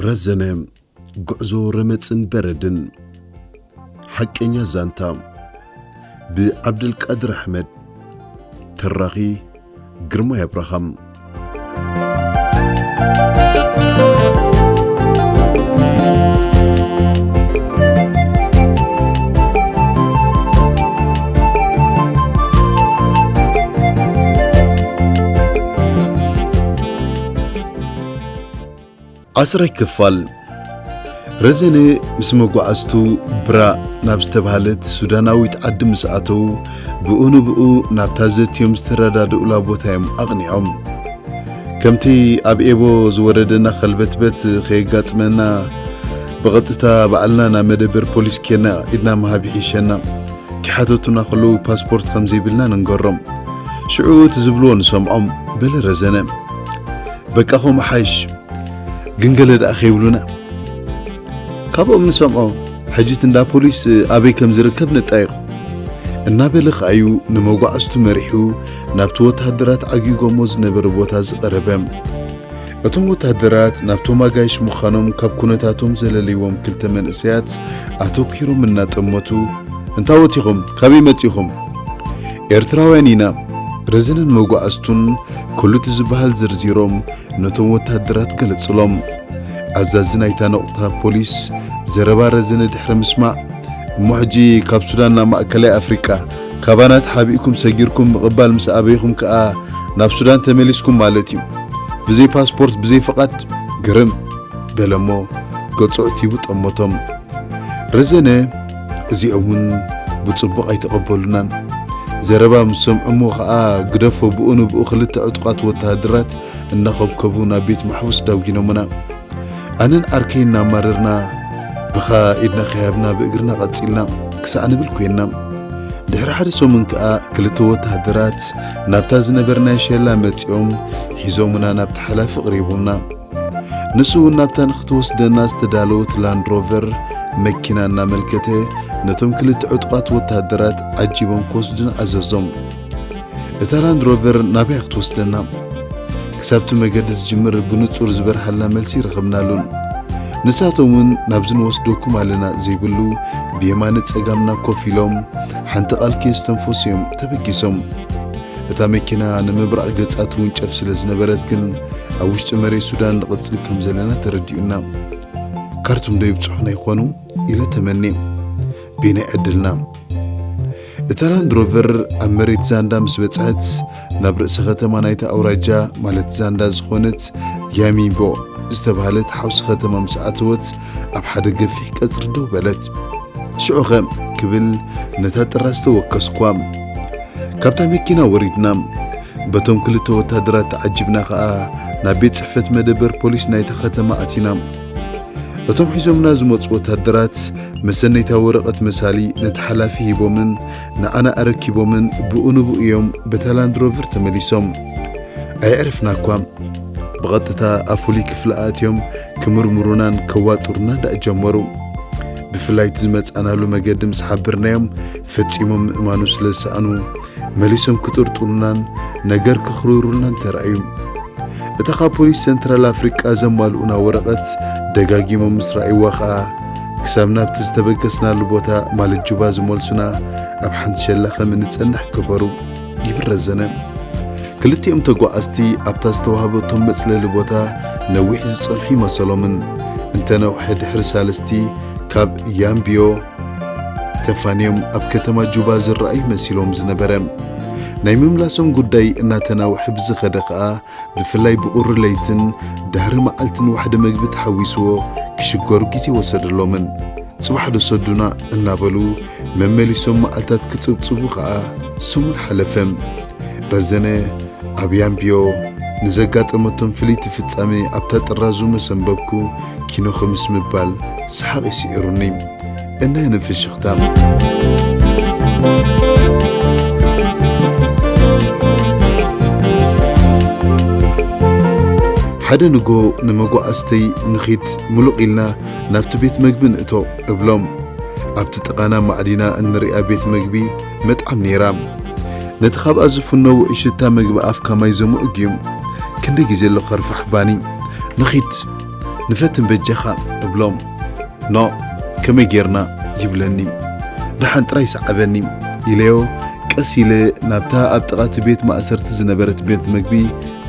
ረዘነ፣ ጉዕዞ ረመጽን በረድን። ሓቀኛ ዛንታ፣ ብዓብደልቃድር ኣሕመድ። ተራኺ፣ ግርማይ ኣብርሃም። ዓስራይ ክፋል። ረዘነ ምስ መጓዓዝቱ ብራ ናብ ዝተባህለት ሱዳናዊት ዓዲ ምስ ኣተዉ፣ ብኡ ንብኡ ናብታ ዘትዮም ዝተረዳድኡላ ቦታ እዮም ኣቕኒዖም። ከምቲ ኣብ ኤቦ ዝወረደና ከልበትበት ከየጋጥመና፣ ብቐጥታ ባዕልና ናብ መደበር ፖሊስ ኬድና ኢድና ምሃብ ይሕሸና። ክሓተቱና ከለዉ ፓስፖርት ከም ዘይብልና ንንገሮም። ሽዑ እቲ ዝብልዎ ንሰምዖም፣ በለ ረዘነ። በቃ ከምኡ ሓይሽ። ግን ገለ ደኣ ከይብሉና። ካብኦም ንሰምዖ፣ ሕጂ እቲ እንዳ ፖሊስ ኣበይ ከም ዝርከብ ነጣይቕ። እናበለ ከኣዩ ንመጓዕዝቱ መሪሑ ናብቲ ወተሃደራት ዓጊጎሞ ዝነበረ ቦታ ዝቐረበ። እቶም ወተሃደራት ናብቶም ኣጋይሽ ምዃኖም ካብ ኩነታቶም ዘለለይዎም ክልተ መንእሰያት ኣተኲሮም እናጠመቱ፣ "እንታዎት ኢኹም? ካበይ መጺኹም?" "ኤርትራውያን ኢና።" ረዘነን መጓዕዝቱን ኩሉ እቲ ዝበሃል ዘርዚሮም ነቶም ወተሃደራት ገለጽሎም። ኣዛዚ ናይታ ነቑጣ ፖሊስ ዘረባ ረዘነ ድሕሪ ምስማዕ፣ "እሞ ሕጂ ካብ ሱዳን ናብ ማእከላይ ኣፍሪቃ ካባና ተሓቢእኩም ሰጊርኩም ምቕባል ምስ ኣበይኹም ከኣ ናብ ሱዳን ተመሊስኩም ማለት እዩ። ብዘይ ፓስፖርት፣ ብዘይ ፍቓድ?" "ግርም!" በለሞ ገጹ ኣዕቲቡ ጠመቶም። ረዘነ፣ እዚኦም እውን ብጽቡቕ ኣይተቐበሉናን። ዘረባ ምስ ሰምዑ እሞ ኸኣ ግደፎ ብኡ ንብኡ ክልተ ዕጡቓት ወተሃደራት እናኸብከቡ ናብ ቤት ማሕቡስ ዳጒኖምና። ኣነን ዓርከይ እናማረርና ብኻ ኢድና ከይሃብና ብእግርና ቀጺልና ክሳዕ ንብል ኮይንና። ድሕሪ ሓደ ሰሙን ከኣ ክልተ ወተሃደራት ናብታ ዝነበርናዮ ሸላ መጺኦም ሒዞምና ናብቲ ሓላፊ ኣቕሪቡና። ንሱ እውን ናብታ ንኽትወስደና ዝተዳለወት ላንድ ሮቨር መኪና እናመልከተ ነቶም ክልተ ዕጡቓት ወተሃደራት ዓጂቦም ክወስዱና ኣዘዞም። እታ ላንድ ሮቨር ናበይ ክትወስደና? ክሳብቲ መገዲ ዝጅምር ብንጹር ዝበርሃልና መልሲ ረኸብናሉን። ንሳቶም እውን ናብዚ ንወስደኩም ኣለና ዘይብሉ ብየማነ ጸጋምና ኮፍ ኢሎም ሓንቲ ቃል ከየስተንፈሱ እዮም ተበጊሶም። እታ መኪና ንምብራቕ ገጻ ትውንጨፍ ስለ ዝነበረት ግን ኣብ ውሽጢ መሬት ሱዳን ንቕጽል ከም ዘለና ተረዲኡና። "ካርቱም ዶ ይብጽሑና ይኾኑ?" ኢለ ተመንየ። ብናይ ዕድልና። እታ ላንድ ሮቨር ኣብ መሬት ዛንዳ ምስ በጽሐት፣ ናብ ርእሲ ከተማ ናይታ ኣውራጃ፣ ማለት ዛንዳ ዝኾነት ያሚቦ ዝተባህለት ሓውሲ ከተማ ምስ ኣተወት፣ ኣብ ሓደ ገፊሕ ቀጽሪ ደው በለት። "ሽዑኸ?" ክብል ነታ ጥራዝ ተወከስኳ። ካብታ መኪና ወሪድና፣ በቶም ክልተ ወታደራት ተዓጂብና ኸኣ ናብ ቤት ጽሕፈት መደበር ፖሊስ ናይታ ከተማ ኣቲና። እቶም ሒዞምና ዝመጹ ወታደራት መሰነይታ ወረቐት መሳሊ ነቲ ሓላፊ ሂቦምን ንዓና ኣረኪቦምን ብኡ ንብኡ እዮም በታ ላንድ ሮቨር ተመሊሶም። ኣየዕረፍና እኳ። ብቐጥታ ኣብ ፍሉይ ክፍሊ ኣትዮም ክምርምሩናን ከዋጥሩናን ደኣ ጀመሩ። ብፍላይ እቲ ዝመጻእናሉ መገዲ ምስ ሓበርናዮም ፈጺሞም ምእማኑ ስለ ዝሰኣኑ፣ መሊሶም ክጥርጥሩናን ነገር ክኽርሩልናን ተራእዩ። እታ ካብ ፖሊስ ሰንትራል ኣፍሪቃ ዘማልኡና ወረቐት ደጋጊሞም ምስ ረኣይዋ ኸኣ፣ ክሳብ ናብቲ ዝተበገስናሉ ቦታ ማለት ጁባ ዝመልሱና ኣብ ሓንቲ ሸላ ከም እንጸንሕ ገበሩ። ይብል ረዘነ። ክልቲኦም ተጓዓዝቲ ኣብታ ዝተዋህበቶም መጽለሊ ቦታ ነዊሕ ዝጸንሑ ይመሰሎምን፣ እንተነውሐ ድሕሪ ሳልስቲ ካብ ያምቢዮ ተፋንዮም ኣብ ከተማ ጁባ ዝረኣዩ መሲሎም ዝነበረ። ናይ ምምላሶም ጉዳይ እናተናውሐ ብዝኸደ ኸኣ፣ ብፍላይ ብቁሪ ለይትን ድሕሪ መዓልትን ዋሕዲ መግቢ ተሓዊስዎ ክሽገሩ ግዜ ወሰደሎምን። ጽባሕ ዶ ሰዱና እናበሉ መመሊሶም መዓልታት ክጽብጽቡ ኸኣ ሰሙን ሓለፈ። ረዘነ ኣብ ያምቢዮ ንዘጋጠመቶም ፍልይቲ ፍጻሜ ኣብታ ጥራዙ መሰንበብኩ ኪኖ ክምስ ምባል ሰሓቕ ይስዒሩኒ። እናየነ ፍሽኽታ። ሓደ ንጎ ንመጓዓዝተይ ንኺድ ምሉቕ ኢልና ናብቲ ቤት መግቢ ንእቶ እብሎም። ኣብቲ ጥቓና ማዕዲና እንሪኣ ቤት መግቢ መጥዓም ነይራ። ነቲ ካብኣ ዝፍኖ ውዑይ ሽታ መግቢ ኣፍካ ማይ ዘምኡ ድዩ? ክንደይ ግዜ ኣሎ ከርፋሕ ባኒ? ንኺድ። ንፈትን በጃኻ እብሎም። ኖ፣ ከመይ ጌርና ይብለኒ። ደሓን ጥራይ ሰዓበኒ ኢለዮ። ቀስ ኢለ ናብታ ኣብ ጥቓ እቲ ቤት ማእሰርቲ ዝነበረት ቤት መግቢ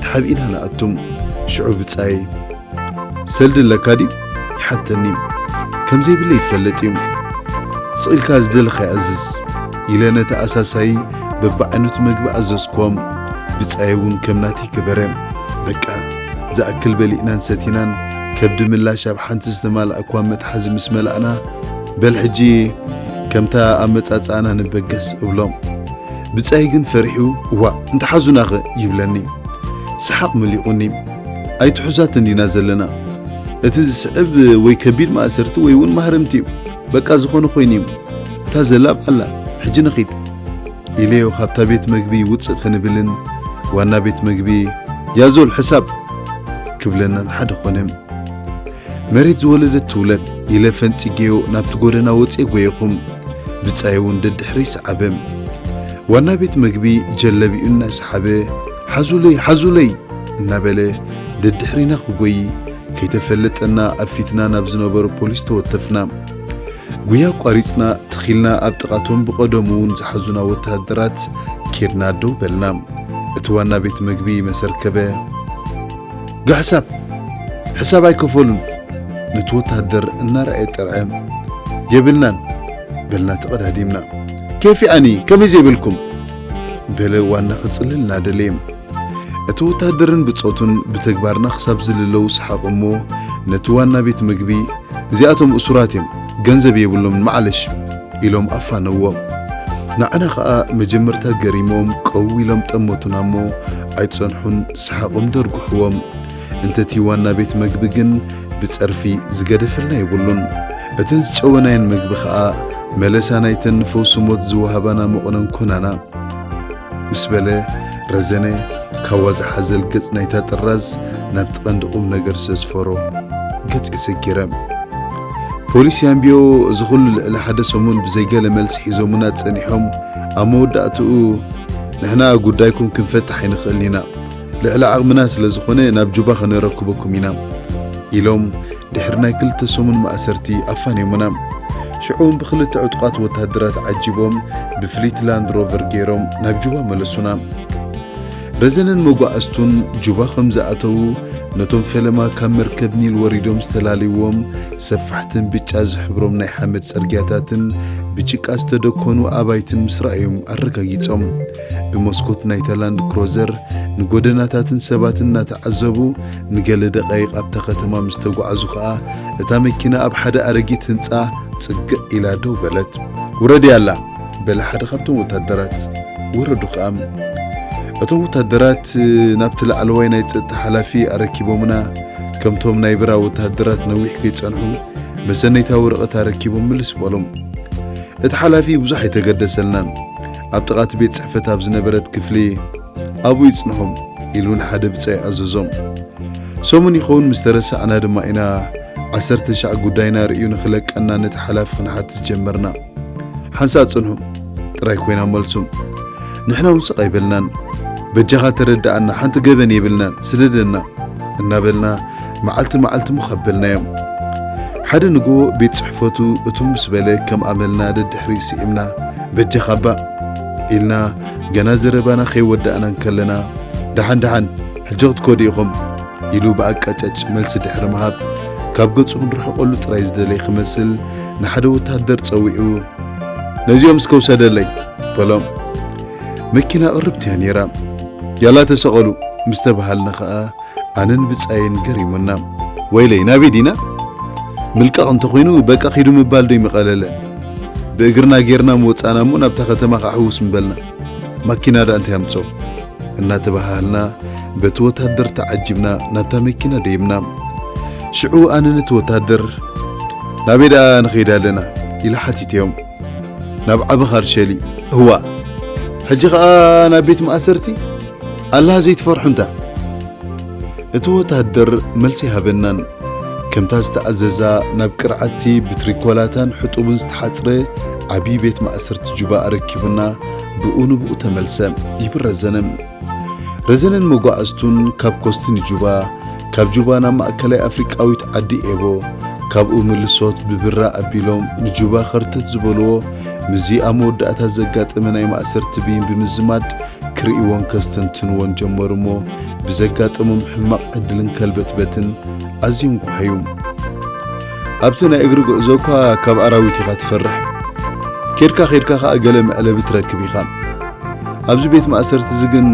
ተሓቢእና ንኣቱ። ሽዑ ብጻይ፣ "ሰልዲ ኣለካ ድዩ?" ይሓተኒ። ከም ዘይብለ ይፈልጥ እዩ። "ስቕ ኢልካ ዝደለኻ ይኣዝዝ" ኢለ ነቲ ኣሳሳይ በብዓይነቱ መግቢ ኣዘዝክዎም። ብጻይ እውን ከም ናተይ ገበረ። በቃ፣ ዝኣክል በሊዕናን ሰቲናን፣ ከብዲ ምላሽ ኣብ ሓንቲ ዝተማልኣ እኳ መትሓዚ ምስ መላእና፣ "በል ሕጂ ከምታ ኣመጻጽኣና ንበገስ" እብሎም። ብጻይ ግን ፈሪሑ፣ "እዋእ፣ እንተሓዙናኸ?" ይብለኒ። ሰሓቕ መሊቑኒ። "ኣይትሑዛት እንዲና ዘለና። እቲ ዝስዕብ ወይ ከቢድ ማእሰርቲ ወይ እውን ማህረምቲ እዩ። በቃ፣ ዝኾነ ኮይኑ እዩ። እታ ዘላ ኣብኣ ኣላ። ሕጂ ንኺድ" ኢለዮ ካብታ ቤት መግቢ ውጽእ ክንብልን ዋና ቤት መግቢ፣ "ያዞል ሕሳብ" ክብለናን ሓደ ኾነ። "መሬት ዝወለደት ትውለድ" ኢለ ፈንጺገዮ ናብቲ ጎደና ወጽኤ ጎየኹ። ብጻይ እውን ደድሕረይ ሰዓበ። ዋና ቤት መግቢ ጀለቢኡ እናሰሓበ፣ "ሓዙለይ፣ ሓዙለይ" እናበለ ደድሕሪና ክጎዪ፣ ከይተፈለጠና ኣብ ፊትና ናብ ዝነበሩ ፖሊስ ተወተፍና። ጉያ ኣቋሪጽና ትኺልና ኣብ ጥቓቶም ብቐደሙ እውን ዝሓዙና ወተሃደራት ኬድና ደው በልና። እቲ ዋና ቤት መግቢ መሰርከበ። "ግሕሳብ፣ ሕሳብ ኣይከፈሉን" ነቲ ወተሃደር እናረኣየ ጠርዐ። "የብልናን" በልና ተቐዳዲምና። "ኬፍ ያኒ፣ ከመይ ዘይብልኩም?" በለ ዋና ክጽልልና ደለየ። እቲ ወተሃደርን ብጾቱን ብተግባርና ክሳብ ዝልለው ሰሓቑ እሞ ነቲ ዋና ቤት መግቢ "እዚኣቶም እሱራት እዮም፣ ገንዘብ የብሎምን፣ ማዕለሽ" ኢሎም ኣፋነዎም። ንዓና ኸኣ መጀመርታ ገሪሞም ቀው ኢሎም ጠመቱና እሞ ኣይጸንሑን፣ ሰሓቖም ደርጉሕዎም። እንተቲ ዋና ቤት መግቢ ግን ብጸርፊ ዝገደፈልና የብሉን። እተን ዝጨወናየን መግቢ ኸኣ መለሳ ናይተን ንፈውሲ ሞት ዝወሃባና መቑነን ኮናና። ምስ በለ ረዘነ ካዋ ዝሓዘል ገጽ ናይታ ጥራዝ ናብቲ ቀንዲ ቁም ነገር ዘስፈሮ ገጽ የሰጊረ። ፖሊስ ያምብዮ እዚ ኹሉ ልዕሊ ሓደ ሰሙን ብዘይገለ መልሲ ሒዞሙና ጸኒሖም፣ ኣብ መወዳእትኡ "ንሕና ጉዳይኩም ክንፈትሕ ኣይንኽእልን ኢና፣ ልዕሊ ዓቕምና ስለ ዝኾነ ናብ ጁባ ከነረክበኩም ኢና" ኢሎም ድሕሪ ናይ ክልተ ሰሙን ማእሰርቲ ኣፋንዮምና። ሽዑ እውን ብክልተ ዕጡቓት ወተሃደራት ዓጂቦም ብፍሊት ላንድ ሮቨር ገይሮም ናብ ጁባ መለሱና። ረዘነን መጓዕዝቱን ጁባ ከም ዝኣተዉ፣ ነቶም ፈለማ ካብ መርከብ ኒል ወሪዶም ዝተላለይዎም ሰፋሕትን ብጫ ዝሕብሮም ናይ ሓመድ ጽርግያታትን ብጭቃ ዝተደኮኑ ኣባይትን ምስ ረኣዮም ኣረጋጊጾም። ብመስኮት ናይታ ላንድ ክሮዘር ንጎደናታትን ሰባትን እናተዓዘቡ ንገለ ደቃይቕ ኣብታ ከተማ ምስ ተጓዕዙ ኸኣ፣ እታ መኪና ኣብ ሓደ ኣረጊት ህንጻ ጽግዕ ኢላ ደው በለት። "ውረድ ያላ!" በለ ሓደ ካብቶም ወታደራት። ወረዱ ኸኣ። እቶም ወታደራት ናብቲ ላዕለዋይ ናይ ጸጥታ ሓላፊ ኣረኪቦምና። ከምቶም ናይ ብራ ወታደራት ነዊሕ ከይጸንሑ፣ መሰነይታ ወረቐት ኣረኪቦም ምልስ በሎም። እቲ ሓላፊ ብዙሕ ኣይተገደሰልናን። ኣብ ጥቓ እቲ ቤት ጽሕፈት ኣብ ዝነበረት ክፍሊ፣ "ኣብኡ ይጽንሖም" ኢሉ ንሓደ ብጻይ ኣዘዞም። ሰሙን ይኸውን ምስ ተረሳዕና ድማ ኢና፣ ዓሰርተ ሻዕ ጉዳይና ርእዩ ንኽለቀና ነቲ ሓላፊ ክንሓትት ጀመርና። "ሓንሳእ ጽንሑ" ጥራይ ኮይና መልሱ። ንሕና እውን ስቕ ኣይበልናን። "በጃኻ ተረድኣና፣ ሓንቲ ገበን የብልናን፣ ስደደና" እናበልና መዓልቲ መዓልቲ ምኽ ኣበልናዮም። ሓደ ንግሆ ቤት ጽሕፈቱ እትው ምስ በለ፣ ከም ኣመልና ደድሕሪኡ ስዒምና፣ "በጃኻ እባ" ኢልና ገና ዘረባና ከይወዳእና እንከለና፣ "ደሓን ደሓን፣ ሕጂ ክትከዱ ኢኹም" ኢሉ ብኣቃጫጭ መልሲ ድሕሪ ምሃብ፣ ካብ ገጹ ክንርሕቐሉ ጥራይ ዝደለየ ክመስል ንሓደ ወተሃደር ጸዊዑ፣ "ነዚኦም እስከ ውሰደለይ" በሎም። መኪና ቅርብቲ እያ ነይራ። "ያላ ተሰቐሉ" ምስ ተባሃልና ኸኣ ኣነን ብጻየን ገሪሙና። "ወይለይ፣ ናበይ ዲና? ምልቃቕ እንተኾይኑ በቃ ኪዱ ምባል ዶ ይምቐለለ? ብእግርና ጌርና ምወጻእና እሞ ናብታ ከተማ ኸዓ ሕውስ ምበልና። ማኪና ደኣ እንታይ ኣምጾ?" እናተባሃሃልና በቲ ወታደር ተዓጂብና ናብታ መኪና ደይብና። ሽዑ ኣነ ነቲ ወታደር፣ "ናበይ ደኣ ንኸይድ ኣለና?" ኢለ ሓቲተዮም። "ናብ ዓቢ ካርሸሊ" "እዋእ፣ ሕጂ ኸኣ ናብ ቤት ማእሰርቲ? ኣላ ዘይትፈርሑ እንታ?" እቲ ወታደር መልሲ ኣይሃበናን። ከምታ ዝተኣዘዛ ናብ ቅርዓቲ ብትሪኮላታን ሕጡብን ዝተሓጽረ ዓቢ ቤት ማእሰርቲ ጁባ ኣረኪቡና ብኡ ንብኡ ተመልሰ ይብል ረዘነ። ረዘነን መጓዕዝቱን ካብ ኮስቲ ንጁባ፣ ካብ ጁባ ናብ ማእከላይ ኣፍሪቃዊት ዓዲ ኤቦ፣ ካብኡ ምልሶት ብብራ ኣቢሎም ንጁባ ኸርተት ዝበልዎ፣ ምስዚ ኣብ መወዳእታ ዘጋጠመ ናይ ማእሰርቲ ብይን ብምዝማድ ክርእይዎን ከስተንትንዎን ጀመሩ እሞ፣ ብዘጋጠሞም ሕማቕ ዕድልን ከልበትበትን ኣዝዮም ጓሃዩ። ኣብቲ ናይ እግሪ ጉዕዞ እኳ ካብ ኣራዊት ኢኻ ትፈርሕ። ኬድካ ኬድካ ኸኣ ገለ መዕለቢ ትረክብ ኢኻ። ኣብዚ ቤት ማእሰርቲ እዚ ግን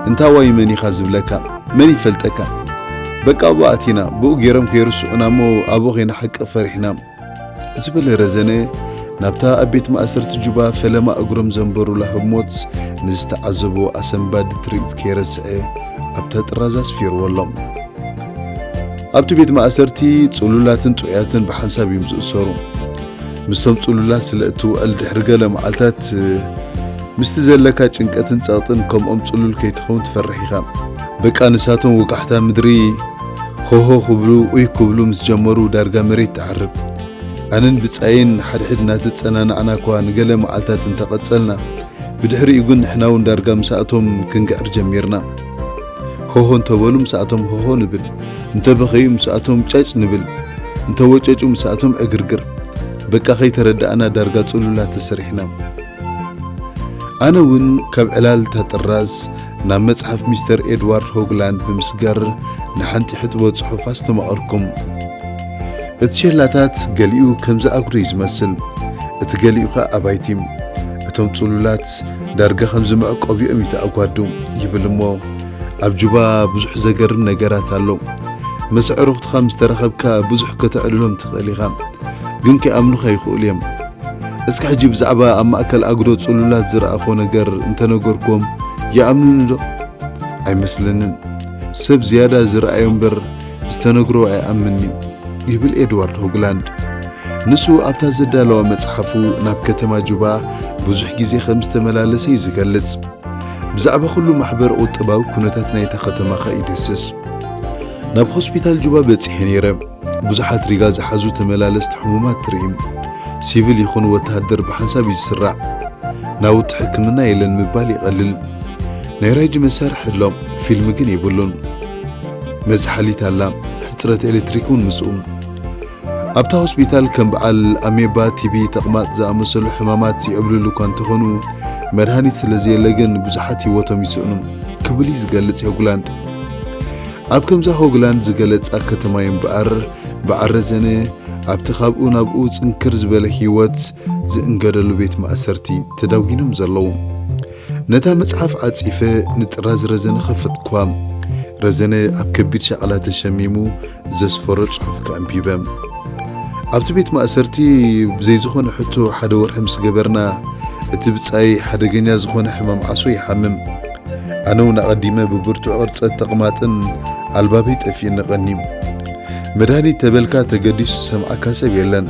እንታዋይ መን ኢኻ ዝብለካ? መን ይፈልጠካ? በቃ ኣብኡ ኣቲና፣ ብኡ ገይሮም ከይርስዑና እሞ ኣብኡ ከይንሓቅቕ ፈሪሕና። ዝበለ ረዘነ ናብታ ኣብ ቤት ማእሰርቲ ጁባ ፈለማ እግሮም ዘንበሩላ ህሞት ንዝተዓዘቦ ኣሰንባዲ ትርኢት ከይረስዐ ኣብታ ጥራዝ ኣስፊርዎ ኣሎ። ኣብቲ ቤት ማእሰርቲ ጽሉላትን ጥዑያትን ብሓንሳብ እዮም ዝእሰሩ። ምስቶም ጽሉላት ስለ እትውዕል ድሕሪ ገለ መዓልታት ምስቲ ዘለካ ጭንቀትን ጸቕጥን ከምኦም ጽሉል ከይትኸውን ትፈርሕ ኢኻ። በቃ ንሳቶም ወጋሕታ ምድሪ ሆሆ ክብሉ ኡይ ክብሉ ምስ ጀመሩ ዳርጋ መሬት ትዓርብ። ኣነን ብጻየይን ሓድሕድ እናተጸናናዕና እኳ ንገለ መዓልታት እንተቐጸልና፣ ብድሕሪኡ ግን ንሕና እውን ዳርጋ ምስኣቶም ክንግዕር ጀሚርና። ሆሆ እንተበሉ ምስኣቶም ሆሆ ንብል፣ እንተበኸዩ ምስኣቶም ጨጭ ንብል፣ እንተወጨጩ ምስኣቶም ዕግርግር። በቃ ከይተረዳእና ዳርጋ ጽሉላት ተሰሪሕና። ኣነ እውን ካብ ዕላል እታ ጥራዝ ናብ መጽሓፍ ሚስተር ኤድዋርድ ሆግላንድ ብምስጋር ንሓንቲ ሕጥቦ ጽሑፍ ኣስተማቐርኩም። እቲ ሸላታት ገሊኡ ከምዚ ኣጉዶ እዩ ዝመስል፣ እቲ ገሊኡ ኸኣ ኣባይቲ። እቶም ጽሉላት ዳርጋ ከምዚ መዕቆቢኦም እዩ ተኣጓዱ ይብል እሞ፣ ኣብ ጁባ ብዙሕ ዘገርም ነገራት ኣሎ። ምስ ኣዕሩኽትኻ ምስ ተራኸብካ ብዙሕ ከተዕልሎም ትኽእል ኢኻ፣ ግን ከይኣምኑኻ ይኽእሉ እዮም። እስኪ ሕጂ ብዛዕባ ኣብ ማእከል ኣጉዶ ጽሉላት ዝረኣኽዎ ነገር እንተነገርክዎም ይኣምኑኒ ዶ? ኣይመስለንን። ሰብ ዝያዳ ዝረኣዮ እምበር ዝተነግሮ ኣይኣምንን እዩ፣ ይብል ኤድዋርድ ሆግላንድ። ንሱ ኣብታ ዘዳለዋ መጽሓፉ ናብ ከተማ ጁባ ብዙሕ ግዜ ከም ዝተመላለሰ እዩ ዝገልጽ። ብዛዕባ ኩሉ ማሕበረ ቁጠባዊ ኩነታት ናይታ ከተማ ኸኣ ይድህስስ። ናብ ሆስፒታል ጁባ በጺሐ ነይረ። ብዙሓት ሪጋ ዝሓዙ ተመላለስቲ ሕሙማት ትርኢ። ሲቪል ይኹን ወተሃደር ብሓንሳብ እዩ ዝስራዕ። ናውቲ ሕክምና የለን ምባል ይቐልል። ናይ ራጂ መሳርሒ ኣሎ፣ ፊልም ግን የብሉን። መዝሓሊት ኣላ፣ ሕጽረት ኤሌክትሪክ እውን ምስኡ። ኣብታ ሆስፒታል ከም በዓል ኣሜባ፣ ቲቢ፣ ተቕማጥ ዝኣመሰሉ ሕማማት ይዕብልሉ እኳ እንተኾኑ፣ መድሃኒት ስለ ዘየለ ግን ብዙሓት ህይወቶም ይስእኑ ክብል እዩ ዝገልጽ ሆግላንድ። ኣብ ከምዛ ሆግላንድ ዝገለጻ ከተማ እምበኣር፣ በዓል ረዘነ ኣብቲ ካብኡ ናብኡ ጽንክር ዝበለ ህይወት ዝእንገደሉ ቤት ማእሰርቲ ተዳጒኖም ዘለዉ። ነታ መጽሓፍ ዓጺፈ ንጥራዝ ረዘነ ከፈትኩዋ። ረዘነ ኣብ ከቢድ ሻቕላ ተሸሚሙ ዘስፈሮ ጽሑፍ ከኣንቢበ። ኣብቲ ቤት ማእሰርቲ ብዘይ ዝኾነ ሕቶ ሓደ ወርሒ ምስ ገበርና፣ እቲ ብጻይ ሓደገኛ ዝኾነ ሕማም ዓሶ ይሓምም። ኣነ እውን ኣቐዲመ ብብርቱዕ ቅርጸት ተቕማጥን ኣልባበይ ጠፊእኒ ቀንዩ። መድሃኒት ተበልካ ተገዲሱ ዝሰምዓካ ሰብ የለን።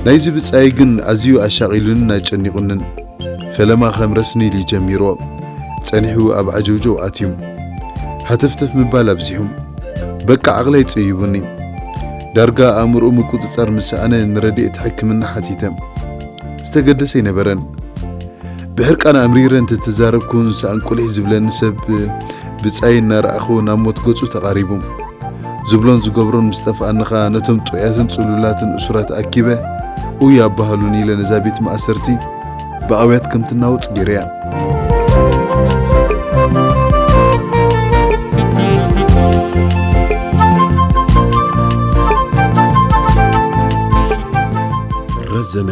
ናይዚ ብጻይ ግን ኣዝዩ ኣሻቒሉንን ኣጨኒቑንን። ፈለማ ከም ረስኒ ኢሉ ጀሚርዎ። ጸኒሑ ኣብ ዓጀውጀው ኣትዩ። ሃተፍተፍ ምባል ኣብዚሑ። በቃ ዓቕለይ ጸይቡኒ። ዳርጋ ኣእምሮኡ ምቁጽጻር ምስ ሰኣነ ንረድኤት ሕክምና ሓቲተ። ዝተገደሰ ኣይነበረን። ብሕርቃን ኣምሪረ እንተተዛረብኩ ንስኣን ቁሊሕ ዝብለኒ ሰብ ብጻይ እናረኣኹ ናብ ሞት ገጹ ተቓሪቡ። ዝብሎን ዝገብሮን ምስ ጠፍኣኒ ኸኣ ነቶም ጥዑያትን ጽሉላትን እሱራት ኣኪበ ኡይ ኣባህሉኒ ኢለ ነዛ ቤት ማእሰርቲ ብኣውያት ከም ትናወጽ ገይረያ። ረዘነ፣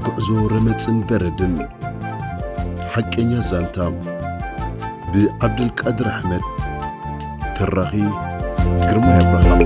ጉዕዞ ረመጽን በረድን። ሓቀኛ ዛንታ ብዓብደልቃድር ኣሕመድ። ተራኺ ግርማይ ኣብርሃም።